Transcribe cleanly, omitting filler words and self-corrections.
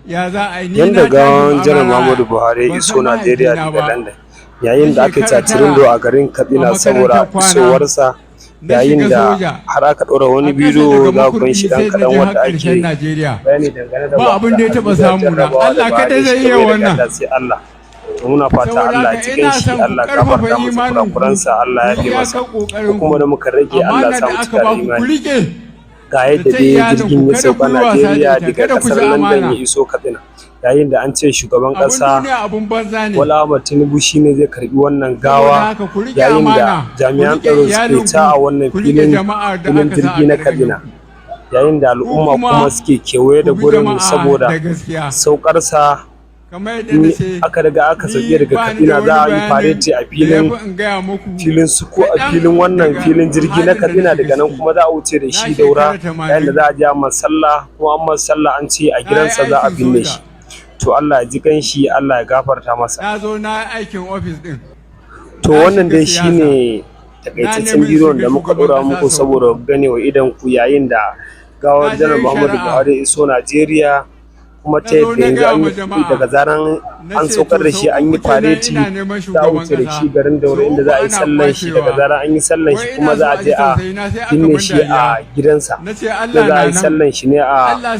Ya za a yi ni Yadda na tashi gawan ba Janar maraya. Muhammadu Buhari ya Ban iso san Najeriya mahaifina daga ba. London, yayin Na da aka yi shekara cacirindo 9 a garin a Katsina saboda makarantar kwana. isowarsa, Na yayin shiga da soja. har aka ɗora wani A ƙasa bidiyo, daga za ku gan Makurdi shi ɗan sai na kaɗan je har wanda ƙarshen ake Najeriya. bayani dangane da Ba abin da ya taɓa da samu na. jarrabawa da Allah Buhari kaɗai zai shi iya bai da wannan. Allah sai Allah. To muna fata Saboda Allah ya haka ji ina shi, son ku Allah ƙarfafa gafarta masa imanin ku, kurakuransa, Allah ya ku fi masa. iyakar ƙoƙarin Kuma ku. da muka rage, Allah Amanar sa da mu aka cika da ba ku, ku imani. riƙe. Ga yadda Da ta dai iyalin jirgin ku, ya kada sauka ku yi wasa da Najeriya ita, daga kada ku kasar ci London amana. ya iso Katsina, yayin da an ce shugaban Abun kasa duniya abun banza ne. Bola Ahmed Tinubu shine zai karbi wannan Saboda gawa, haka ku riƙe yayin da amana, ku jami'an riƙe tsaro suke iyalinku, ta a wannan ku riƙe filin jama'ar da filin aka sa a jirgi na ƙarƙashin Katsina, ku. yayin da al'umma Ku kuma kuma suke kewaye da ku bi gurin jama'a saboda da gaskiya. saukarsa. Kamar yadda In na ce, aka riga aka sauke ni daga ba ni da Katsina, wani za a yi bayanin fareti a da ya filin fi in gaya muku filin suko a kaɗan filin wannan daga filin jirgi na halin da na Katsina. shiga Daga nan ciki. kuma za a wuce da Na shi Daura, shekara yayin da 80. za a je a masalla, kuma an masalla an ce a Na yi gidansa za a aikin binne soja. shi. To Allah ya ji kanshi, Allah ya gafarta masa. Na zo na yi aikin ofis ɗin. To Na wannan shiga dai siyasa. shine Na takaitaccen nemi in bidiyon shiga da muka shugaban dora ƙasa muku sau saboda 3. ganewa idan ku yayin da gawar Na Janar je Muhammadu shari'a. Buhari ya iso Najeriya, kuma Na ta zo yadda na yanzu gaya an ma yi jama'a. daga zaran Na an ce saukar to da sau shi an yi 3 kenan fareti, ina neman za a shugaban wuce da ƙasa. shi garin Daura, Sau inda 3 za a yi ana sallan shi. Daga kwashewa. zaran an yi sallan shi Wai kuma ina za so a a je ji a tausayi na sai aka binne ban shi a dariya. gidansa Na ce da Allah za a na yi nan. sallan shi ne a Allah